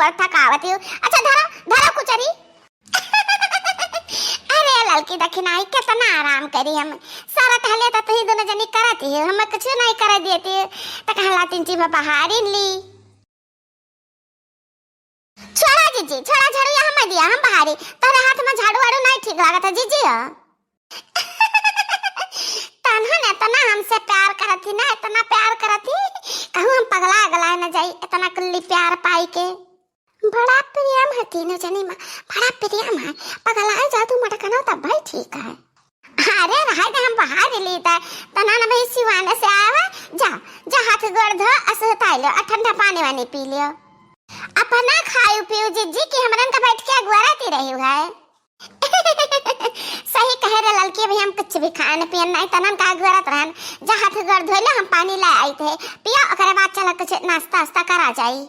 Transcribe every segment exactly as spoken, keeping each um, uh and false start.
पर थकावत ही। अच्छा, धरो, धरो कुचरी। अरे ललकी दखिनाई, केतना आराम करी हम। सारा टहले त तुही दुनो जनी करत ही, हम कुछ नहीं करे देती। त कहला तीन चीज बहारी ली। छोड़ा जीजी, छोड़ा, झाड़ू यहाँ मत दिया, हम बहारी। तोहरे हाथ में झाड़ू वाड़ू नहीं ठीक लागत है जीजी हो। तनहन इतना हमसे प्यार करत ही ना, इतना प्यार करत ही, कहूँ हम पगला अगला न जाई, इतना कुल्ली प्यार पाई के। बड़ा प्रेम है तीनों जनी मा, बड़ा प्रेम है। पगला जादू मटकनो तब भाई ठीक है। अरे रहे दे, हम बहार ली त, तना न भाई सिवाने से आया हुआ। जा, जा हाथ गोड़ धो, असुताई लो, आ ठंडा पानी वानी पी लियो। अपना खायू पियू जीजी कि हमरन का बैठ के अगुआरती रही है। सही कहे रे ललकी, अभी हम कुछ भी खान पियन नहीं, तनन का अगुआरत रहन। जा हाथ गोड़ धो लो, हम पानी ले आई थे, पियो, ओकरे बाद चला कुछ नाश्ता वास्ता करा जाई।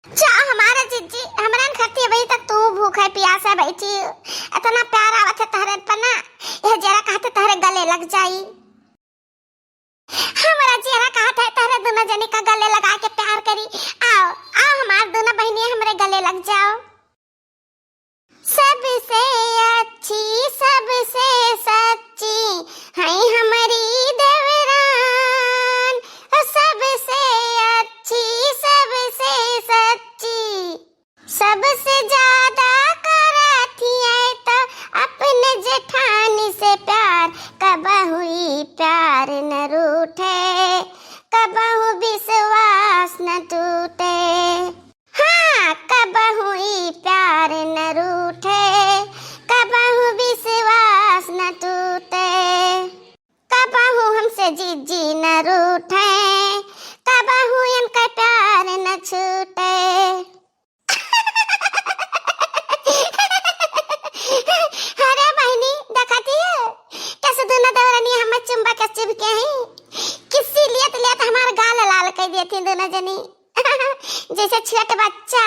जा हमारा जीजी, हमरन खाती अभी तक तू भूख है प्यास है बैठी, इतना प्यार आवत है तहरे पर ना, यह जरा कहते तहरे गले लग जाई। हमारा जियरा कहत है तहरे दुनो जनी का गले लगा के प्यार करी। आओ, आओ हमार दुनो बहिनिया हमरे गले लग जाओ। सबसे अच्छी, सबसे सच्ची है हमारी देवरान। ओ सबसे अच्छी, सबसे सच्ची। सबसे ज्यादा करत ही है तो अपने जेठानी से प्यार। कबहू ई प्यार न रूठे, कबहू विश्वास न टूटे। हाँ, कबहू ई प्यार न रूठे, कबहू विश्वास न टूटे। कबहू हमसे जीजी न रूठे, कबहू इनका प्यार न छूटे। अरे बहिनी, देखती हो, कैसे दुनो देवरनी हमें चुम्बक के चिपके हैं। किस्सी लियत लियत हमार गाल लाल कर देती दुनो जनी, जैसे छोट बच्चा।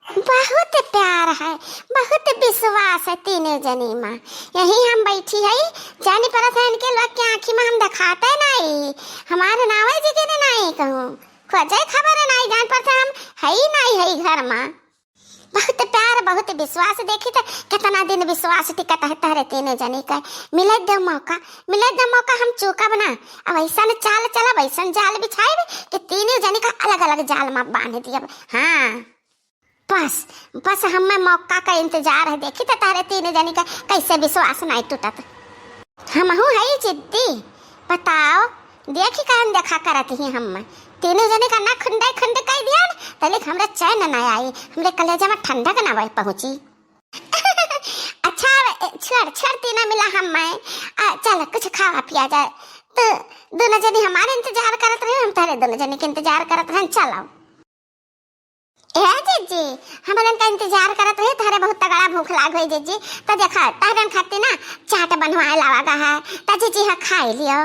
बहुत प्यार है, बहुत विश्वास है तीनों जनी मा। यही हम बैठी है, जानी परत है इनके लोग के आँखी मा हम दिखाते नहीं। हमारे नावे जी के नहीं कहूँ, खोजे खबर नहीं, जान परत है हम है ही नहीं है घर मा। बहुत प्यार, बहुत विश्वास। देखी त कितना दिन विश्वास टिकत है तहरे तीनों जनी का। मिले दे मौका, मिले दे मौका, हम चूकब ना। अब ऐसन चाल चलब, ऐसन जाल बिछाइब कि तीनों जनी का अलग अलग जाल मा बांध दियब। हाँ, बस, बस हमें मौका का इंतजार है। देखी त तहरे तीनों जनी का कैसे विश्वास नहीं टूटत। हमहू है जिद्दी, बताओ, देखी कहन देखा करत ही हम। तीनों जने का ना खुंडे खुंड कह दिया न, तलिक हमरा चैन ना आई, हमरे कलेजा मा ठंडक ना वही पहुँची। अच्छा, ए, छोड़, छोड़ तीनों मिला हम मैं। आ, चल कुछ खावा पिया जाए। तो दुनो जनी हमारे इंतजार करत रहे, हम तहरे दुनो जनी के इंतजार करत रहन। चलो। ए जीजी, हमरन का इंतजार करत रहे, तहरे बहुत तगड़ा भूख लाग होई जीजी। तो देखा, तहरन खातिर ना चाट बनवाए लावा गा है, त जीजी हा खाए लियो।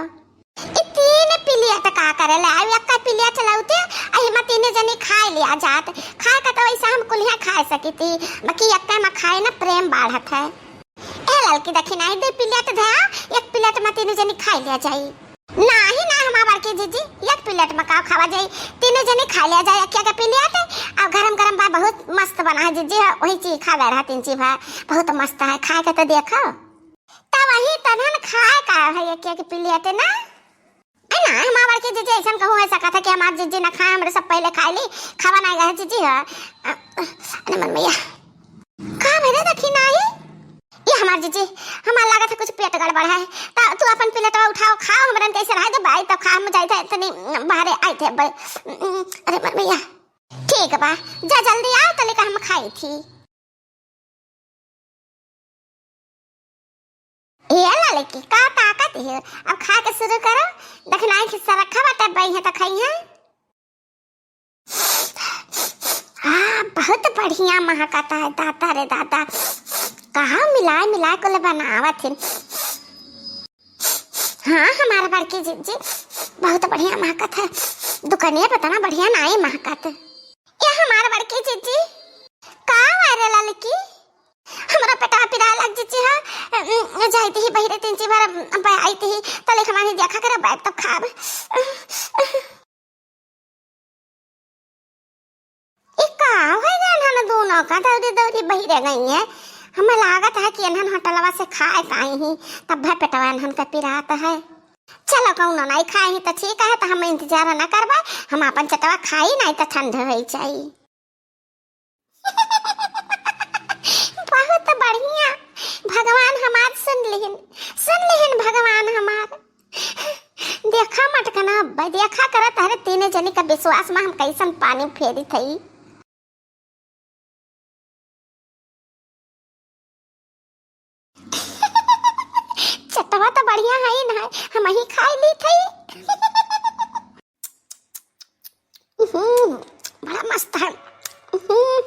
ई तीन प्लेट का करे ले आयो, एक प्लेट लाउते, अही मा तीन जनी खाए लिया जात। खाए का तो वैसे हम कुलिया खाए सकी थी, बाकी एक मा खाए ना प्रेम बाढ़त है। ए ललकी दखिनाई, दे प्लेट धया, एक प्लेट मा तीनों जनी खाई लिया जाई। नाही ना, हमार बड़की जीजी, एक प्लेट मा का खावा जाई, तीनों जनी खाई लिया जाई, एक एक प्लेट। और गरम गरम बा, बहुत मस्त बना है जीजी, वही चीज खा गए रहा तीन चीज भाई, बहुत मस्त है, खाए के तो देखो। तब वही तनन खाए का है एक एक प्लेट ना। ए ना, हमार बड़की जीजी ऐसन कहूँ है सकत है कि हमार जीजी ना खाए, हमरे सब पहले खाए ली, खावा ना गए जीजी है। अ, अरे मन मैया, का भरे दखिनाई? ये हमार जीजी, हमार लागत है कुछ पेट गड़बड़ है। ता तू अपन प्लेटवा उठाओ, खाओ, हमरन कैसे रहे दे भाई, तब खा हम जाए थे, इतनी बाहरे आए थे अब। अरे मन मैया, ठीक बा, जा जल्दी आओ, तले का हम खाई थी। ए ललकी, का ताकत है? अब खा के शुरू करो। दखिनाई खिस्सा रखा बाटे, बई है त खाई है। आ, बहुत बढ़िया महकता है, दादा रे दादा। कहाँ मिलाए मिलाए कुल बनावत है। हाँ, हमार बड़की जीजी, बहुत बढ़िया महकत है। दुकनिया पता ना बढ़िया नाई महकत। या हमार बड़की जीजी, का वायरल ललकी? हमरा पेटवा पिराए लग जीजी हा। अम, जाइत ही बहिरे तीन ची बार, अम, अम, आइत ही, तले हमारे देखा करा बैठ तब खाब। ई का दौड़ी दौड़ी बहिरे गई है। हमें लागत है कि एनहन होटलवा से खाए के आई ही, तब भर पेटवा एनहन के पिरात है। चलो, कौनो नाई खाए ही तो ठीक है, तो हम इंतजार न करबे, हम अपन चटवा खाई, नाई तो ठंड हो जाई। बहुत बढ़िया, भगवान हमार सुन लिहिन, सुन लिहिन भगवान हमार। देखा मटकना अब्बा, देखा करत, अरे तीने जनी का विश्वास में हम कैसन पानी फेरी थई। चटवा तो बढ़िया है ही ना, हम ही खाई ली थई। हम्म, बड़ा मस्त है। हम्म।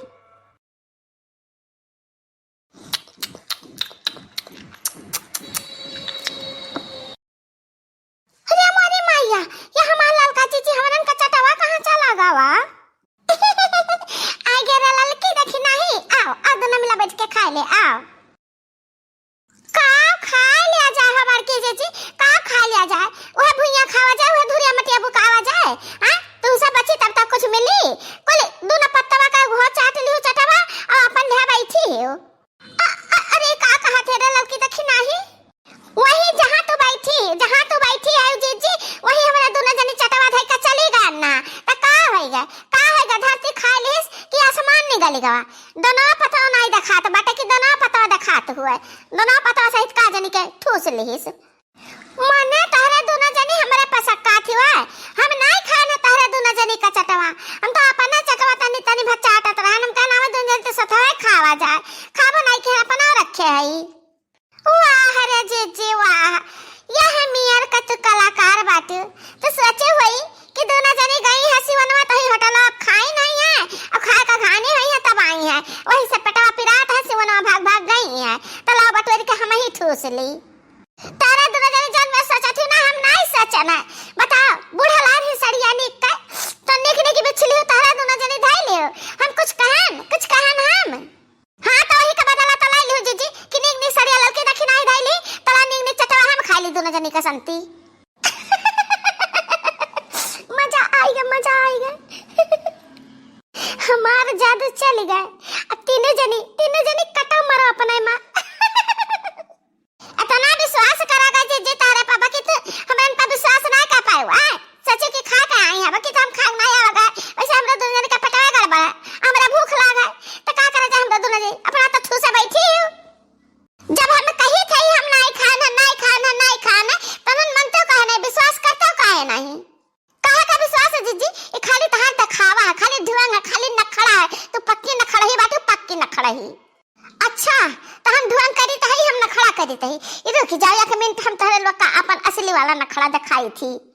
अरे हमारे मैया, ये हमार ललका जीजी हमरन का चटवा कहाँ चला गवा? आ गे रे ललकी, देखी नहीं, आओ, आओ, दोनों मिला बैठ के खाए ले, आओ। का खाए लिया जाए हमार के जीजी, का खाए लिया जाए? वह भुइया खावा जाए, वह धुरिया मटिया बुकावा जाए। हाँ, तू सब बची तब तक कुछ मिली? कुल दोनों पत्तवा का घो चाट लियो चटवा, और अपन ले बैठी हो। अ-, अ-, अरे, का कहत हे रे ललकी, देखी नाही? वही जहाँ तू बैठी, जहाँ तू बैठी है जीजी, वही हमरा दोनों जनी चटवा धई के चली गए ना। त का होइगा? का होइगा? धरती खाए लिस कि आसमान निकल गवा? दोनों पतवा नाई देखात बाटे कि दोनों पतवा देखात हुए? दोनों पतवा सहित का जनी के ठूस लिस? मने तोहरे दोनों जनी हमरे पसक्का थी हुए? हम नाई खाए ना तोहरे दोनों जनी का चटवा। हम तो अपने चटवा तनी तनी भर चाटत रहन। हम कहना हम दोनों जनी तो सथवे खावा जाए। खाबो नाई के अपना रखे हई। वाह रे जीजी वाह, यह मियर का तू कलाकार बाटू। तो सोचे हुई कि दोनों जनी गई है सिवनवा, तो ही होटल अब खाई नहीं है, अब खाए का खानी हुई है तब आई है, वही से पेटवा पिरात है, सिवनवा भाग भाग गई है, तो लाओ बटोरी के हम ही ठूस ली। तारा दोनों जनी जौन में सोचत ही ना, हम नहीं सोचन है। बताओ, बूढ़ा लार ही सड़िया निक के, तो निक निक बिछली हो, तारा दोनों जनी धाई लियो, हम कुछ कहन, कुछ कहन हम। हाँ, तो वही का बदला तो लाई लियो जीजी कि नीक नीक सड़िया ललकी दखिनाई धइली, तला नीक नीक चटवा हम खाइली दोनों जनी का संती। मजा आइगा, मजा आइगा। हमार जादू चल गए। अब तीनों जनी, तीनों जनी कटो मरो अपने माँ। इतना विश्वास करा गा जीजी तहरे पापा कि तू हमरन पर विश्वास ना कर पाए, आय? सोचे कि खा के आई है, बाकी तो हम खा के ना आवा गा। वैसे हमरा दोनों जने का पेटवा गड़बड़ है, हमरा भूख लाग है, तो का करे जाए हमरा दोनों जने? अपना तो ठूसे बैठी हो। जब हम कही थे हम नाई खान है, नाई खान है, नाई खान है, तनन मन तो कहे नहीं, विश्वास करते कहे नहीं। काहे का विश्वास है जीजी? ये खाली तहार दिखावा है, खाली ढोंग है, खाली नखड़ा है। तू पक्की नखड़ही बाटू, पक्की नखड़ही। अच्छा, तो हम ढोंग करी तही, हम नखड़ा करी तही। ये रुकी जाओ एक मिनट, हम तहरे लोग का अपन असली वाला नखड़ा दिखाई थी।